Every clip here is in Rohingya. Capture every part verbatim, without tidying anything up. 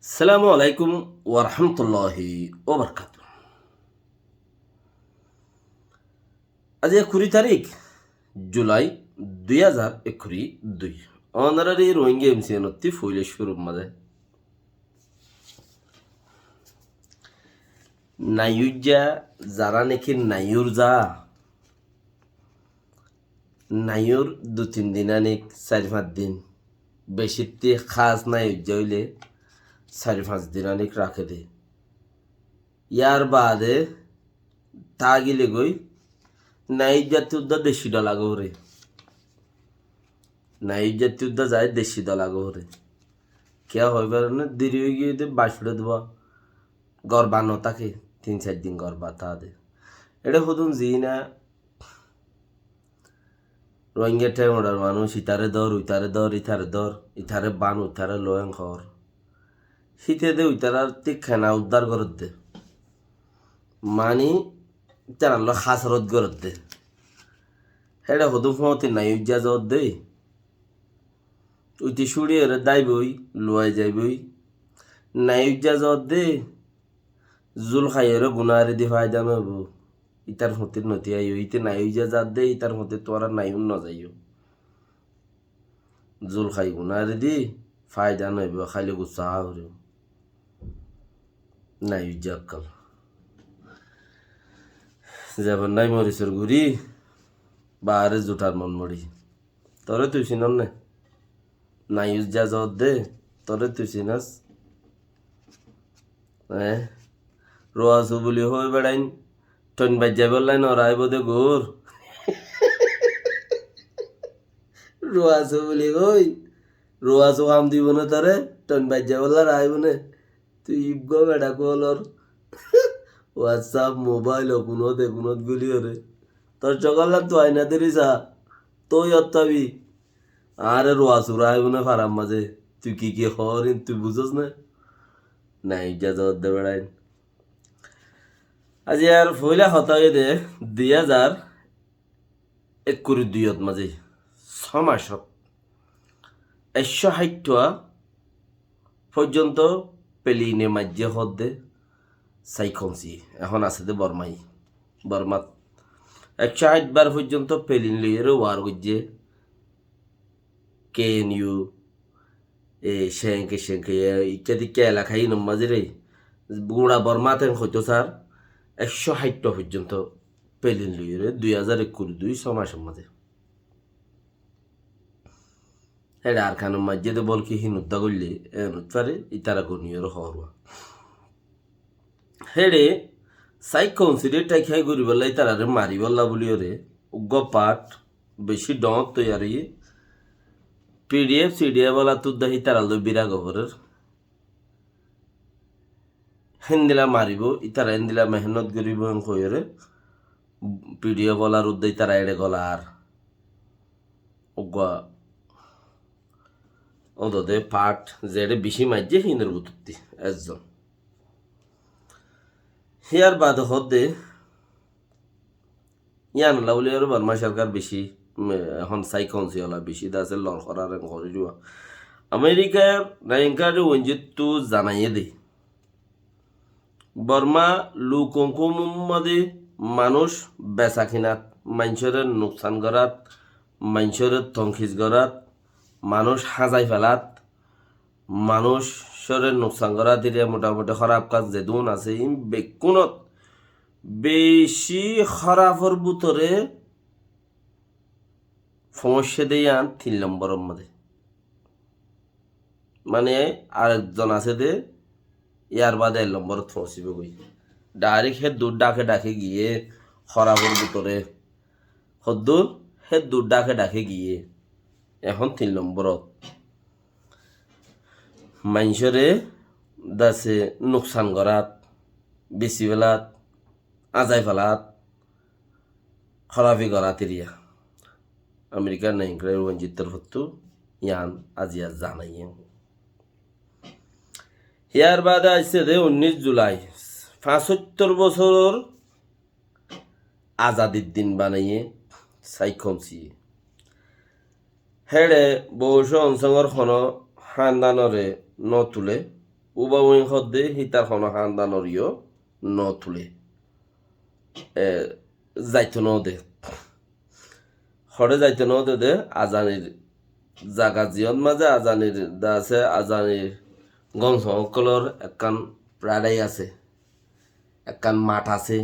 Assalamu alaikum warahmatulláhi wabarakátuhu. Aijja kuri tarík Julai dui házar ekkuri dui. Ónorar Rohingya MCN ottú foila cúrur mazé naiyóijja zará niki naiyór za, naiyór dui tin din aník, sair fañs din, becittú hás naiyóijja óile sair fañs din aník raké de. Yar baade tágile goi naiyóijjattú udda decci dhola goré. Naiyóijjattú udda zai decci dhola goré. Kiyá hoibar né, deri ói giyé de bac fore dibo. Gorba no táke, tin sair din gorba táke de. Eçé hodún zina Rohingya théngoçar manúic, itaré dór, uitaré dór, itaré dór, itaré ban, uitaré lo, en hoór. Híte de uitarár thíkkana uddár gorédde. Mani, itarár loi hásorot gorédde. Héçe hodún fóñti naiyóijja zoódde. Uite cúçiyóre dáiboi, luwai zaiboi. Naiyóijja zoódde. Zul háiyoré gunári di faida noóibo. Ítar fúñtir noti aiyó, íte naiyóijja zadde, ítar fúñtir tuáñra naiyún nozaiyó. Zul hái gunári di faida noóibo, háli gussá háuribo. Naiyóijja ókkol. Zebon nái morisor guri, baáre zuthar mon mori. Toré tui sinós né? Naiyóijja zoódde, toré tui sinós? Eé? Ruasu buli hoi beçain, thoin baijja bollai no raibó de goór. Ruasu buli hoi, ruasu ham dibo né toré, thoin baijja bollai raibó né. Tui ibgó beça kólor WhatsApp, mobile, ekunót, ekunót guliyóre. Tor cókollan tui aina deri sa, tui ottabi. Añáre ruasu raibó né farar mazé. Tui ki ki hoór in tui buzós né? Naiyóijja zoódde beçain. Aijjar foila hotá óiye de, dui házar ekkuri duiyot mazé só macot ekcó háittuwa foijjonto peline maijjé hoódde Saikonsi, ehón asé de Bormai. Bormat ekcó háit bar foijjonto pelin loiyóre war goijjé. K N U, e, Ceng, Ceng, e, ikká dikká elaka inor mazé re, gura Bormat en hoitó sar, ekcó háittuwa foijjonto pelin loiyóre dui házar ekkuri dui só macor mazé. Héçe Arkanor maijjé de bolki hín udda goille, en uddare ítara goniyóre hoór. Héçe Saikonsi re tháki hái goríbolla ítarare maribólla buliyóre uggúa part beci dhoóñr toiyar óiye. P D F, C D F ola tudda hítara loi bira goborer. Héndilla maribó, ítara héndilla mehénnot goríbo en hoiyóre, P D F olar udda ítara eçe golar. Uggúa ódode part zeçe bicí maijjé hínor bútotti ezzon. Híyar baade hoódde, yíanolla buli aró Borma sorkar bicí, mm, ehón Saikonsi ola bicí de asé lor horar en horí dua. Amerikar Nayenka de Wenjittú zanaiyé de. Borma Lukong Kumum mazé manúic besa kinat, maincóre nuksan gorát, maincóre tonkis gorát, manúic házai felát, manúicoré nuksan gorát, ire motamuti hóraf kam zedún asé, ín bekkúnot beci hórafor bútore foóñiccé de yían tin lomboror mazé. Mane, arekzon asé de, yar baade ek lomborot foóñsibói. Dhairek héddur dháke dháke giyé, hórafor bútore. Hoddur, héddur dháke dháke giyé. Ehón tin lomborot. Maincóre dase nuksan gorát, besi felát, azai felát, hórafi gorát iriya. Amerikar Nayenka Wenjir torfóttu yían aziya zanaiyé. Híyar baade aiccé de unnic Julai, fañsóttor bosóror azadir din banaiyé Saikonsi. Héçe Boucó Onsongor honó hándanore no tulé, Uba uin hoódde hítar honó hándanor yó notulé. E, zaito node. Hoçé zaito node de, azanir zaga ziyót mazé azanir de asé, azanir gom song ókkolor ekkán paradais asé, ekkán math asé.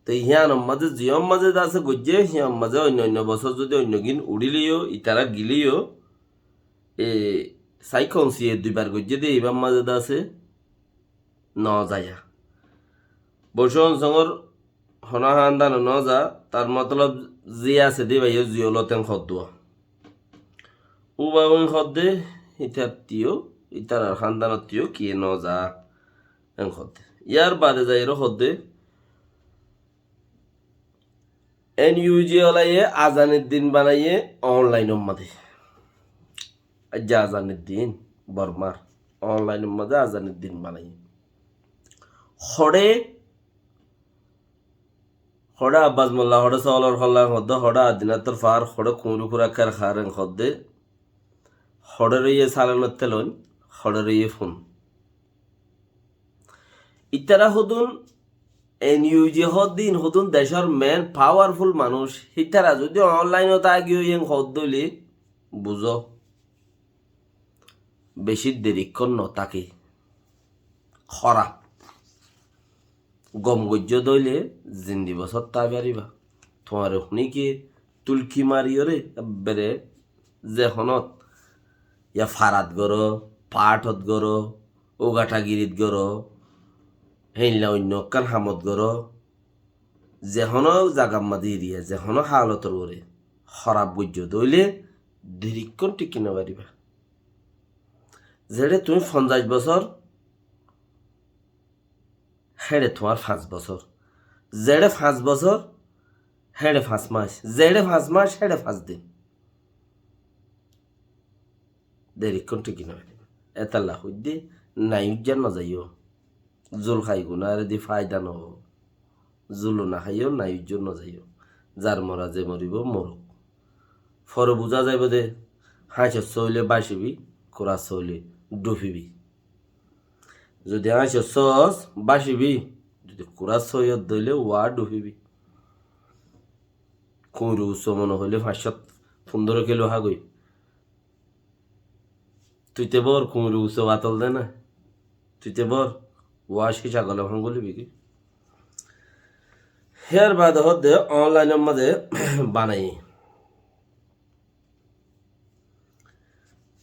Te híyanor mazé ziyót mazé de asé goijjé, híyanor mazé oinno oinno bosór zodi oinnogin uçíleyó, itará gileyó, e, sai konsiye duibar goijjé de ibár mazé de asé, no zaya. Boiccó Unsongor honó hándanot no za, tar motolob ze asé de íbayó ziyólot en hoddúa. Uba uin hoódde, ítattiyó, ítarar hándanottiyó kiyé no za, en hoódde. Yar bade zaiyóre hoódde, N U G olaye azanir din banaiyé onlainor mazé. Aijja azanir din Bormar. Onlainor mazé azanir din banaiyé. Hoçé, hoçé Abbas Molla, hoçé Solor Holla hoddé, hoçé Adinator Far, hoçé Kuñru Kurakkar Hareng hoddé, hoçé roiye salanotte loin, hoçé roiye fun. Itara hodún N U G hoddín hodún decór main powerful manúic, hítara zudi onlainot agi óiyen hoddóile buzó, bicí derikkón no táke. Hóraf. Gom goijjó dóile zindi bosór tái faribá. Tuáñre huníke tulki mariyóre ebbere ze honót, ya farat goró, pathot goró, ugathagirit goró, héinla oinno ekkán hamot goró, ze honó zagar mazé eriya, ze honó halotor uore hóraf goijjó dóile derikkón thíki no faribá. Zeçé tuñí fonzaic bosór, héçe tuáñr fañs bosór. Zeçé fañs bosór, héçe fañs mac. Zeçé fañs mac, héçe fañs din. Derikkón thíki no faribá. Étalla hoiddé, nai uijja no zaiyó. Zul hái gunáre di faida no ó. Zulu no háiyo, nai uijjo no zaiyó. Zar mora ze moribó, moruk. Fore buzá zaibó de, háñcor só óile bácibi, kurar só óile dhufibi. Zodi háñcor sós, bácibi, zodi kurar só óiyot dóile, uá dhufibi. Kuñru usso mone hoile fañs cót fundoro kilo hágoi. Tui te bor, kuñru usso batol de na. Tui te bor, uá cíca golem hanguli bigi. Hér bade hoddé onlainor mazé banai.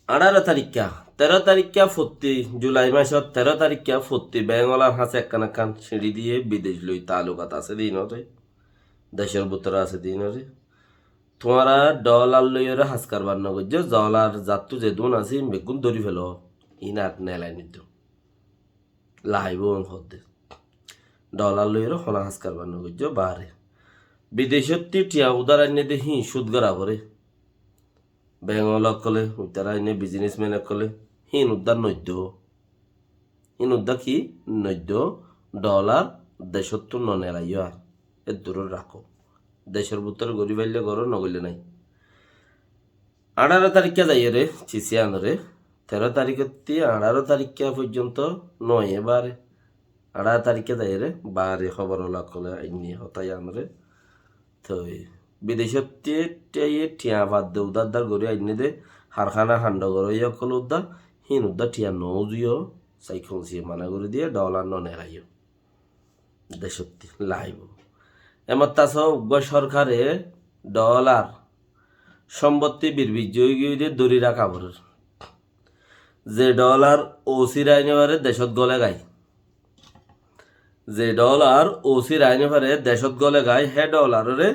Añçáro tarikka, teró tarikka fottí, Julai macót teró tarikka fottí beng olar hañsé ekkán ekkán siñçi diyé bidec loi taalukat asé de ínoré, decór bútore asé de ínoré. Tuáñra dholar loiyóre has karbar no goijjó, dholar zattú zedún asé, ín beggún dóri felo, ín ar nelai niddó. Laibó en hoddé. Dholar loiyóre honó has karbar no goijjó, baáre. Bidecótti thiañ udár ainné de híin cúd gora foré. Beng ola ókkole, uitará ainné businessman ókkole, híin uddá noiddó. Híin uddá ki noiddó, dholar decóttu no nelaiyó ar. Edduró rakó. Decór bútore gorí faille goró, no goille nai. Añçáro tarikka zaiyóre, cisiyanóre, teró tarikottí añçáro tarikka foijjonto no aiyé baáre. Añçáro tarikka zaiyóre, baáre hóbor ola ókkole ainné hotá iyanóre. Toi, bidecótti thiañ, thiañ fadde udár dár gorí ainné de, harkána hando goró yó ókkol uddá, híin uddá thiañ no uziyó, sai konsiye mana gorí diyé, dholar no nelaiyó. Decótti laibó. Emattá só uggúa sorkare dholar sombotti birbijja ói giyói de dóri raká forer. Ze dholar osir ainifare decót gole gái. Ze dholar osir ainifare decót gole gái, hé dholaróre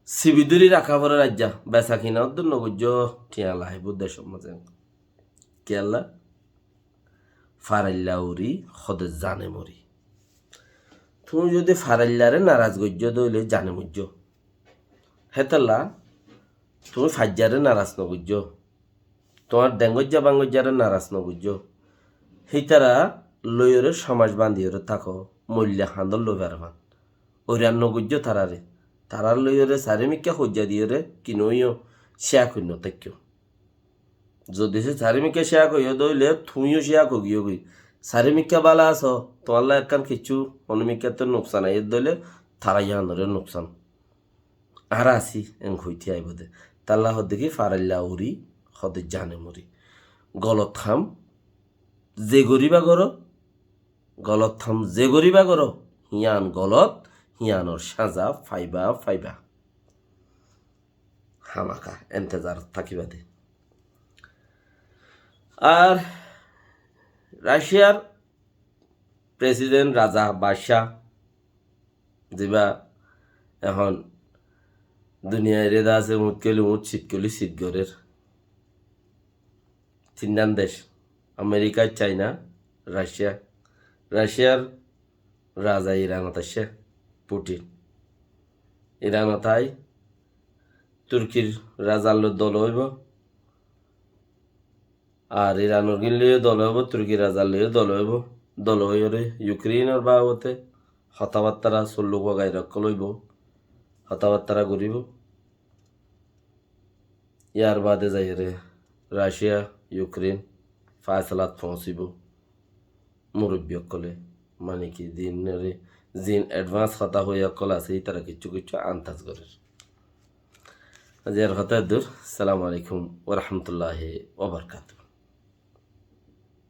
sibi dóri raká forer aijja. Besa kina uddúr no goijjó, thiañ laibó decór mazé. Kiyólla? Farailla uri, hóde zane mori. Tuñí zodi faraillaré naras goijjó de óile zane moijjó. Hétolla tuñí faijjaré naras no goijjó. Tuáñr dengóijja bangóijjaré naras no goijjó. Hítara loiyóre somaj bandiyóre táko, moille hañdor loi fare fán. Óiran no goijjó tarare. Tarar loiyóre sarimikká hoijja diyóre kinoiyó, cíya koinno táikko. Zodi se sarimikká cíya hoiyé dé óile tuñí yó cíya hoi giyó goi. Sarimikká bála asó, tuáñlla ekkán kiccú, honómikkáttú nuksan aiyé dé óile tará yíanoré nuksan. Añára así, en hoití aibó dé. Tálla hoódde ki, farailla uri, hoódde zane mori. Golot ham ze goríba goró, golot ham ze goríba goró, hían golot, híanor sáza faiba, faiba. Hámaka entezarot tákiba dé. Ar Raciar president, raza, baccá, zibá ehón duniyai reda asé, uñth keli uñth, sit keli sit gorér. Tinnán dec, Amerika, Caina, Racia. Raciar raza Iranot aiccé, Putin. Iranot ai Turkir razar loi dol óibo. Ar Iranor gín loiyó dol óibo, Turkir razar loiyó dol óibo. Dol óiyore Yukréinor babote hotábattára, sulluk wagaira ókkol óibo, hotábattára goríbo. Yar bade zaiyore Racia, Yukréin fáisalat foóñsibo. Murubbi ókkole, mani ki, ziín, ziín edvans hotá hoiya ókkol asé, ítara kiccú kiccú antas gorér. Aijjar hotá eddúr. Assalamu alaikum wa rahmatullahi wa barakatuhu.